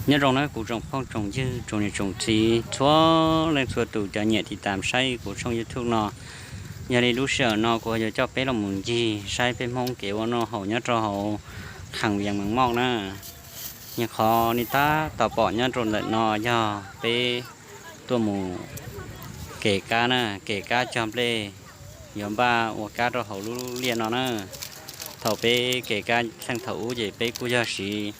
Nyob zoo na kuv tsoom phooj tsoom ywg tsoom niam tsoom txiv txhua leej txhua tus cov nyiam tiv tam saib kuv tshooj YouTube no. Yog li lub sij hawm no kuv yuav coj peb los mus ncig saib peb Hmoob kev ua noj haus nyob rau hauv Kham Vias Mees Mauj na. Yog qhov nej tab tom pom nyob rau ntawm no yog peb tuaj mus kem kab na, kem kab cog nplej, yuav npaj ua kab rau hauv lub liaj no na. Thaum peb kem kab txheej thaum ub ces peb kuj yog siv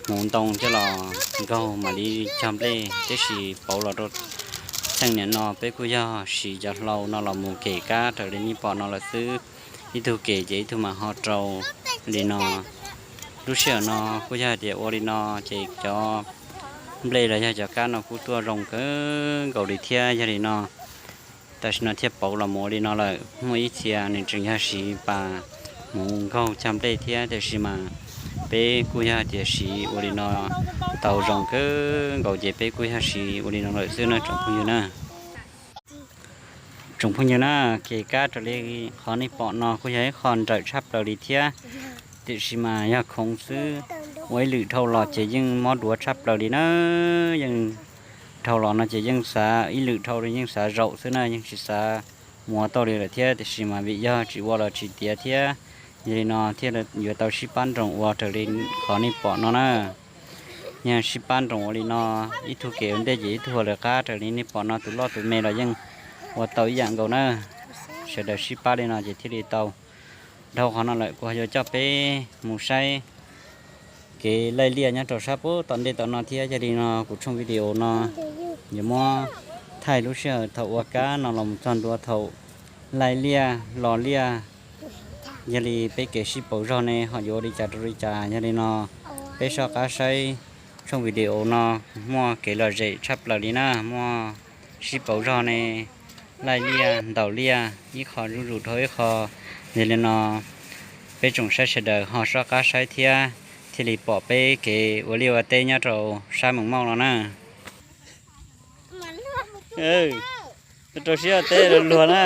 hmuv ntoo coj los nkaug mam li cog nplej, tiam sis pauv los rau txheej niam no peb kuj yog siv cov hlau no los mus kem kab raws li nej pom no lawm xwb. Ib tug kem ces ib tug mam ho rau li no. Lub sij hawm no kuj yog hais tias ua li no ces cov nplej los yog cov kab no kuj tuaj zoo kawg nkaus li thiab. Yog li no tam sim no thiaj pauv los mus ua li no lawm. Muaj ib txhia nws tseem yog siv pas hmuv nkaug cog nplej thiab, tiam sis mas peb kuj yog hais tias siv ua li no tau zoo kawg nkaus ces peb kuj yog siv ua li no lawm xwb na tsoom phooj ywg na. Tsoom phooj ywg na, kev kab raws li qhov nej pom no kuj yog ib qho nrawm tshaj plaws li thiab, tiam sis mas yog khoov xwb. Ua ib lwm dhau los ces yeej mob duav tshaj plaws li na. Yeej dhau los no ces yeej xav ib lwm dhau yeej xav zaum xwb na, yeej tsis xav mus ua tau li lawm thiab, tiam sis mas vim yog tsis ua los tsis tiav thiab. Yog li no thiaj yuav tau sib pab nroos ua raws li qhov nej pom no na. Yog sib pab nroos ua li no, ib tug kev ua ntej ces ib tug ua lawv qab raws li nej pom no, tus loj tus me los yeej ua tau ib yam nkaus na. Sawv daws sib pab li no ces thiaj li tau. Dhau qhov no lawm kuv ho yuav coj peb mus saib kev laij liaj nyob rau sab puag tom ntej tom no thiab. Yog li no kuv tshooj video no yuav muab thaij lub sij hawm thaum ua kab no los mus txog ntua thaum laij liaj los liaj. Yog li peb kev sib pauv zog ne ho yuav ua li cas rau li cas, yog li no peb soj qab saib tshooj video no. Muaj kev lom zem tshaj plaws li na, muaj sib pauv zog ne, laij liaj ntaus liaj ib qho zuj zus dhau ib qho. Yog li no peb tsoom saib sawv daws ho soj qab saib thiab, thiaj li pom peb kev ua liaj ua teb nyob rau sab Mees Mauj no na. Rau siab teb luag na.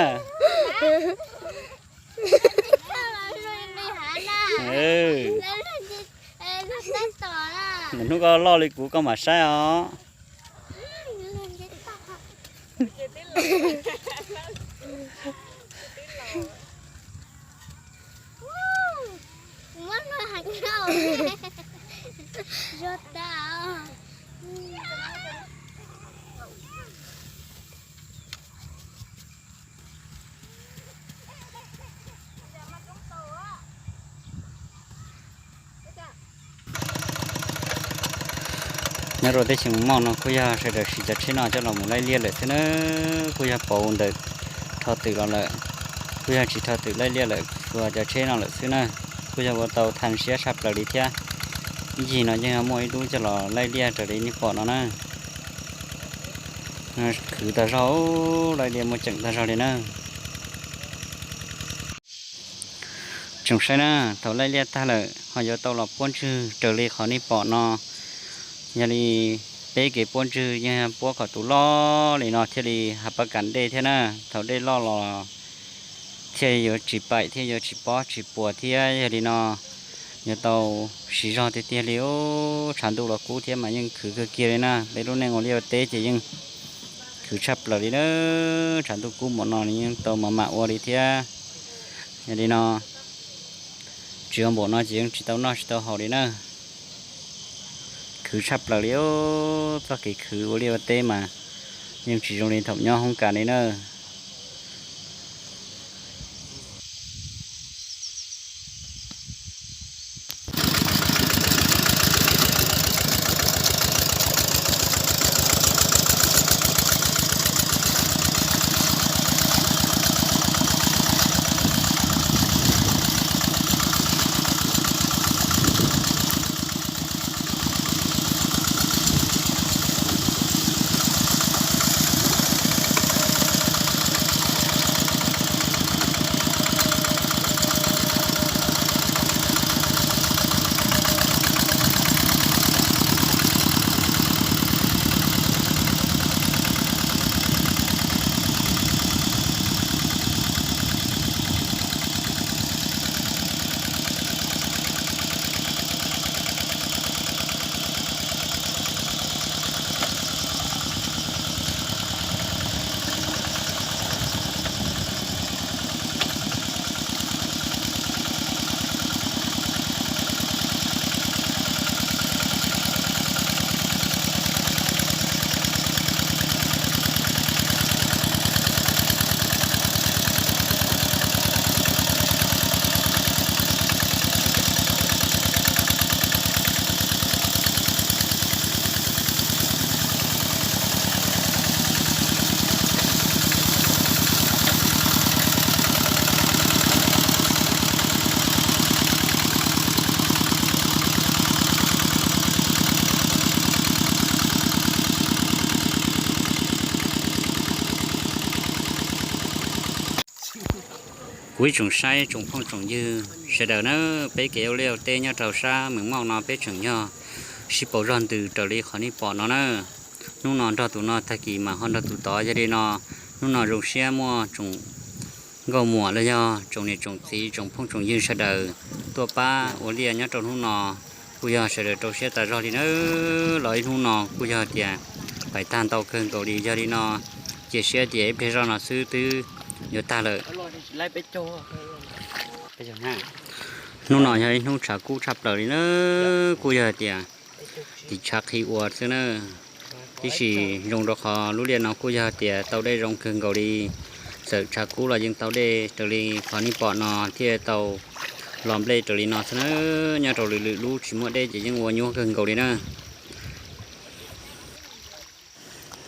Hnub koj loj li kuv koj mam saib os. Nyob rau teb chaws Mees Mauj no kuj yog sawv daws siv cov tsheb no coj los mus laij liaj lawm xwb na. Kuj yog pauv ntawm rho twm los lawm, kuj yog tsis rho twm laij liaj lawm, tsuas cov tsheb no lawm xwb na. Kuj yog ua tau thaj siab tshaj plaws li thiab. Ib ncig no yeej muaj ib lub coj los laij liaj raws li nej pom no na. Khwv tag zog, laij liaj muaj ceem tag zog li na. Tsoom saib na, thaum laij liaj tag lawm ho yuav tau los puab ntswg raws li qhov nej pom no. Yog li peb kev puab ntswg yeej puab kom tus loj li no thiaj li hav pab kam dej thiab na. Thaum dej loj los thiaj yuav tsis paim thiab yuav tsis pob tsis puas thiab. Yog li no yuav tau siv zog tiag tiag li. Tshav ntuj los kub thiab mas yeej khwv kawg kiag li na. Peb lub neej ua liaj ua teb ces yeej khwv tshaj plaws li na. Tshav ntuj kub npaum no yeej tau mam mam ua li thiab. Yog li no tsis ua npaum no ces yeej tsis tau noj tsis tau haus li na. Khwv tshaj plaws li. Txoj kev khwv ua liaj ua teb mas yeej tsis zoo li thaum nyob hoob kas li na. Ib tsoom saib tsoom phooj tsoom ywg sawv daws na, peb kev ua liaj ua teb nyob rau sab Mees Moj no peb tseem yog sib pauv zog ntws raws li qhov nej pom no na. Hnub no nrog tus no tag kis mas ho nrog tus tod, yog li no hnub no zoo siab muaj tsoom nkauj muam los yog tsoom niam tsoom txiv tsoom phooj tsoom ywg sawv daws tuaj pab ua liaj nyob rau hnub no. Kuj yog sawv daws rau siab tas zog li na, los ib hnub no kuj yog tias pais tag ntau kawg nkaus li. Yog li no cia siab tias ib pliag zoj no xwb twb yuav tag lawm. Hnub no yog ib hnub tshav kub tshaj plaws li na, kuj yog tias tiv tshav qhi ua xwb na. Tiam sis zoo rau qhov lub liaj no kuj yog tias tau dej zoo kawg nkaus li. Txawm tshav kub los yeej tau dej raws li qhov nej pom no thiaj tau los nplej raws li no xwb na. Nyob rau lwm lwm lub tsis muaj dej ces yeej ua nyuaj kawg nkaus li na.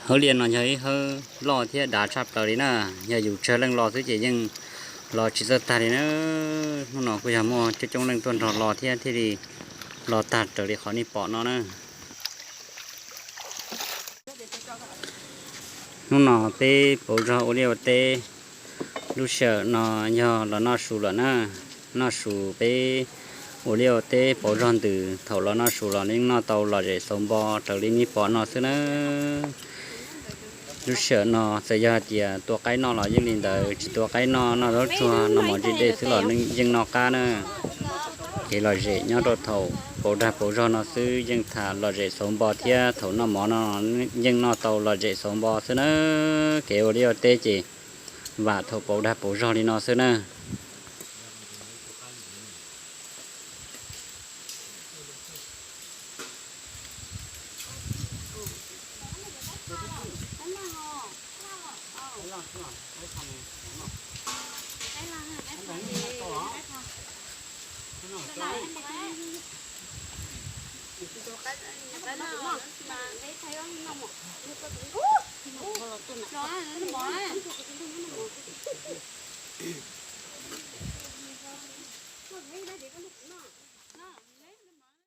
Hawb liaj no yog ib hawb loj thiab dav tshaj plaws li na. Yog yus tsawg leej los xwb ces yeej los tsis txawj tag li na. Hnub no kuj yog muaj coob coob leej tuaj nrog los thiab thiaj li los tag raws li qhov nej pom no na. Hnub no peb pauv zog ua liaj ua teb, lub sij hawm no yog los noj su lawm na. Noj su peb ua liaj ua teb pauv zog ntws, thaum los noj su los yeej noj tau lom zem xauv npo raws li nej pom no xwb na. Lub sij hawm no txawm yog hais tias tua qaib noj los yeej li ntawd, tsis tua qaib noj, noj zaub tsuag noj mov ntse dej xwb los yeej noj qab na. Kev lom zem nyob rau thaum pauv dag pauv zog no xwb yeej tham lom zem xauv npo thiab thaum noj mov no yeej noj tau lom zem xauv npo xwb na. Kev ua liaj ua teb ces vam thaum pauv dag pauv zog li no xwb na.